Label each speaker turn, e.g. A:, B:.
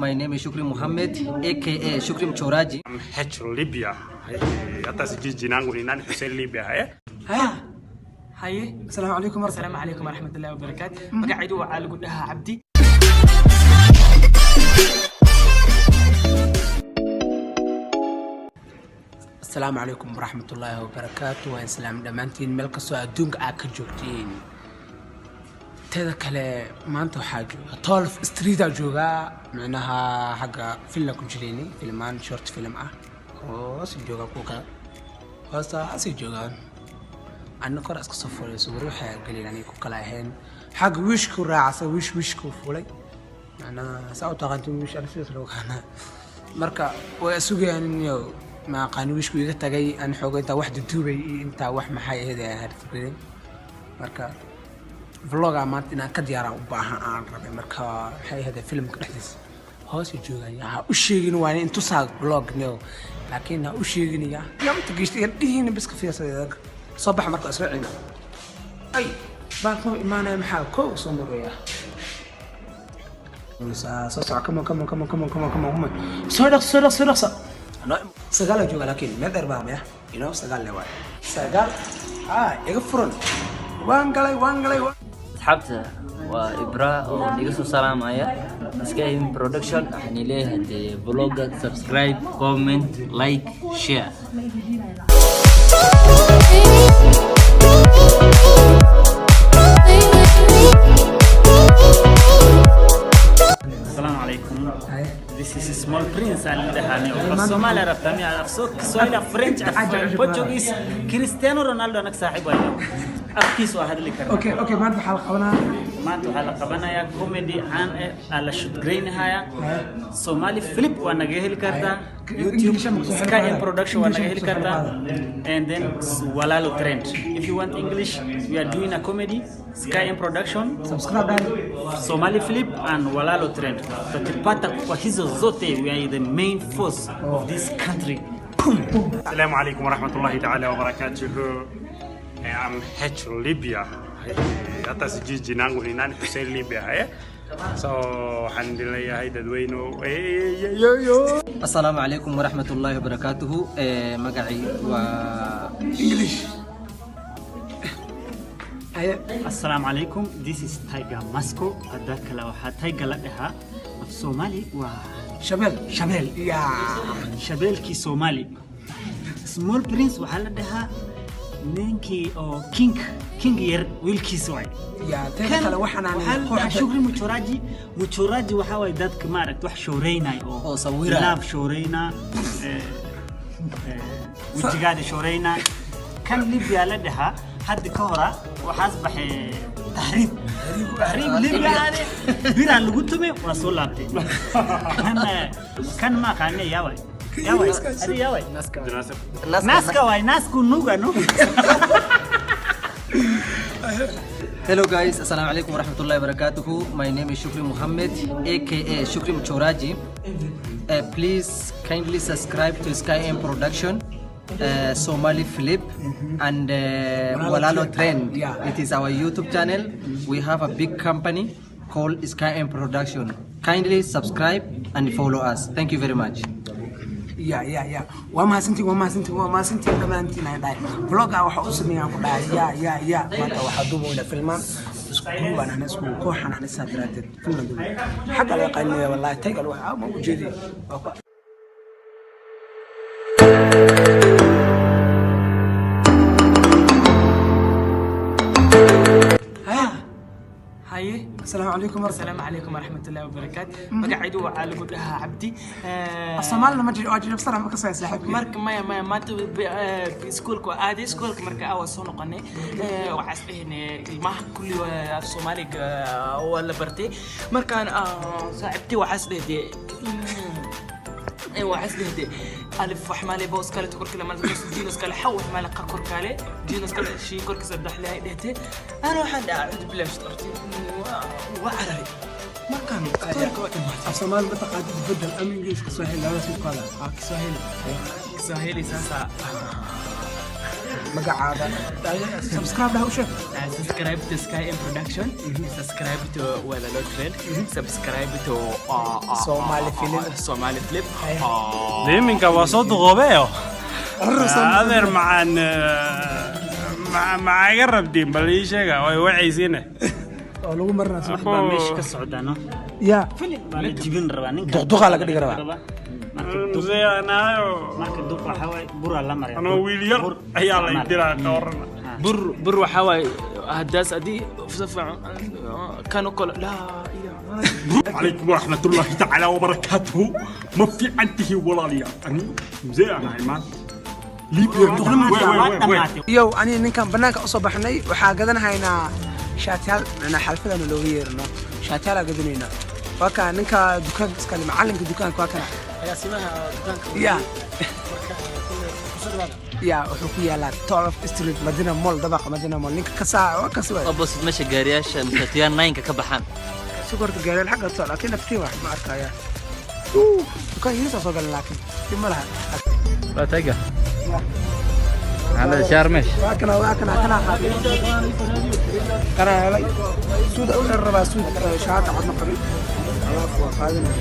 A: My name is Shukri Muhammad, aka Shukri Mchoraji.
B: H Libya. Hata sijui jina yangu ni nani, Hussein Libya. Eh?
C: Haya.
D: Haye.
C: Asalaamu calaykum.
D: Asalaamu calaykum waraxmatullaahi wabarakaatu. Magacaydu waxaa lagu dhahaa Cabdi.
C: Asalaamu calaykum waraxmatullaahi wabarakaatu. Waan islaam dhammaantiin meel kastoo adduunka aad ka joogtiin. Teeda kale, maanta waxaa jooga 12 Street aa joogaa, micnaha xagga film ku jireynay, filmaan short film ah. Hoos joogaa, kuwa kale hoostaasay joogaan, anna kor iska soo fulay. Sawir waxaa gelin anay ku kala ahayn xagga wiishku raacasa, wiish wiishku fulay, macnaha saa u taqaantin wiish ana sidaas loo kaanaa. Marka way sugayaan inyo ma aqaani wiishku iga tagay aan xooga intaa wax duduubay iyo intaa wax maxay ahayd aan hartigelin. Marka vloga maanta inaan ka diyaaraan u baahan aan rabay. Marka maxay ahayd, filmka dhexdiisa hoos joogaan ha u sheegin, waan intusaa vlog no, laakiin ha u sheeginaya yaa inta geystay dhihiina biska fiirsaday soo baxa. Marka isla cina ay baalka ma imaanaya, maxaa kow soo maraya soo soco. Come on, come on, come on, come on, come on, come on, come on, soo dhaqso, soo dhaqso, soo dhaqso. Sagaal jooga, laakiin meel dheer baa maya, you know, sagaal le waay, sagaal ha iga furan. Waan galay, waan galay.
E: Asxaabta, waa Ibra oo iga soo salaamaya Skyhim Production. Waxaan leeyahay dee vlogga subscribe, comment, like, share.
F: Assalamu alaikum. This is Small Prince aan dhahaani. Af Soomaali rabtaa miyaa? Af Swahili, French, Portuguese, Cristiano Ronaldo anak saaxiib waayo. Afkiis waa hadli karnaa.
C: Okay, maanta waxaa la qabanaa?
F: Maanta waxaa la qabanayaa comedy caan ah aa la shootgaraynahaya. Somali Flip waa naga heli kartaa. YouTube Sky M Production waa naga heli kartaa. And then Walalo Trend. If you want English, we are doing a comedy. Sky M Production,
C: subscribe dad.
F: Somali Flip and Walalo Trend. Utatupata kwa hizo zote. We are the main force of this country.
B: Asalaamu calaykum waraxmatullaahi tacaala wabarakaatuhu. I'm H Libya. Hata sijui jina yangu ni nani, Hussein Libya. Eh? So waxaan idin leeyahay dadweyno.
A: Asalaamu calaykum waraxmatullaahi wabarakaatuhu. Magacay waa
C: English. Haye.
F: Assalamu alaikum. This is Tiger Masco. Hadda kale waxaa Tiger la dhahaa. Af Soomaali waa
C: shabeel.
F: Shabeel.
C: Ya.
F: Shabeelkii Soomaali. Small Prince waxaa la dhahaa ninkii oo king yar wiilkiisa waay.
C: Ya, teeda kale waxaan aan
F: waxaa la dhahaa Shukri Muchoraji. Muchoraji waxaa waay dadka maaragt wax shooreynay oo
A: Oo sawira.
F: Laab shooreyna, wejigaada shooreyna. Kan Libya la dhahaa hadda ka hora waxaas baxay tahriib, tahriib Libya aade, biraa lagu tumay, waa soo laabtay. Kan kan ma aqaane, yaa waay, yaa waay adi, yaa waay naaska waay, naasku nuga no.
A: Hello guys, assalamu alaikum warahmatullahi wabarakatuhu. My name is Shukri Muhammad, aka Shukri Mchoraji. Please kindly subscribe to Sky M Production, Somali Flip, and Walalo Trend.
C: Yeah.
A: It is our YouTube channel. We have a big company called Sky M Production. Kindly subscribe and follow us. Thank you very much.
C: Ya, waa mahadsantiin, waa mahadsantiin, waa mahadsantiin dhammaantiin. Aan dhahay vloga waxa u sameeyaan ku dhahay ya maanta waxaa duubayna filmaan, isku group aan ahnay, isku kooxaan ahnay, saa daraadeed filman duubay. Xagga laga qaylinaya wallahi taygal waxa ma ujeedi waa ku. Haya.
D: Haye.
C: Asalaamu calaykum.
D: Asalaamu calaykum waraxmatullaahi wabarakaatu. Magacaydu waxaa lagu dhahaa Cabdi.
C: Soomaalina ma jiro, waa jiro ma ka soo saaxiibkay.
D: Marka maya, maanta iskuulka waa aaday, iskuulka marka waa soo noqonay. Waxaa is dhahaynay ilmaha kulli waa af Soomaaliga waa la bartay. Markaan saaxiibtii waxaa is dhahday, waxaa is dhahday alif wax maale boos kale korkale maale diinos kale xaw wax maale qa korkale diinos kale shii korka saddex lehay dhahtay. Ana waxaan dhahaa acuudu billahi min shaytaani, waa cararay markaan iskoolka waa dhammaatay.
C: Af Soomaali ma taqaanid, bedel ama English, Kiswahili, labadaas mid ku hadla.
D: Kiswahili, Kiswahili sasa.
C: Magacaada, subscribe dhaha, u sheeg.
D: Subscribe to Sky M Production, subscribe to Walalo Trend, subscribe to
C: Somali Film.
D: Somali Flip.
B: Iminka waa soo duqoobeyo. Adeer macaan, maxaa iga rabtiin? Bal ii sheega, way wacaysiine.
C: Oo lagu marinaa soo.
F: Baa meesha ka socdaa, no?
C: Ya.
F: Baa la jibin rabaa ninka.
C: Duqduqaa laga dhigi rabaa.
F: Marka duq
B: Mzee anaayo.
F: Marka duq waxaa waaye buraa la maraya.
B: Anoo wiil yar
F: Bur
B: ayaa la
F: isticmaal.
B: Dilaa ka warrama.
D: Bur bur waxaa waaye haddaas adii si fiican kan oo kale laa ilaaha.
B: عليكم ورحمة الله تعالى وبركاته. ما في عنده ولا لي أني مزيان أنا ليبيا.
F: Waa dhamaatay.
C: Yow, aniga ninkan banaanka usoo baxnay, waxaa gadanhaynaa shaatiyaal, macnaa xalfadana looga yeerno, shaatiyaalaa gadanaynaa. Waa kaa ninka dukaanka iskale, macalinka dukaanka waa kana.
A: Agaasimaha dukaanka.
C: Ya, wuxuu ku yaalaa 12 Street, Madina Mall, dabaqa Madina Mall. Ninka ka saa waa kasi waay.
E: Opposite meesha gaariyaasha matatuyaa 9-ka ka baxaan.
C: Sukorta gaariyaal xagga soo, laakiin naftii wax ma arkaya. Dukaan yariisa soo galan, laakiin dhib ma laha.
E: Waa tayga maxaa shaar meesha.
C: Waa kana, waa kana, kana qaaday, kana helay. Suud u rabaa, suud shaata cad ma qabin, alaaf waa qaadanaya.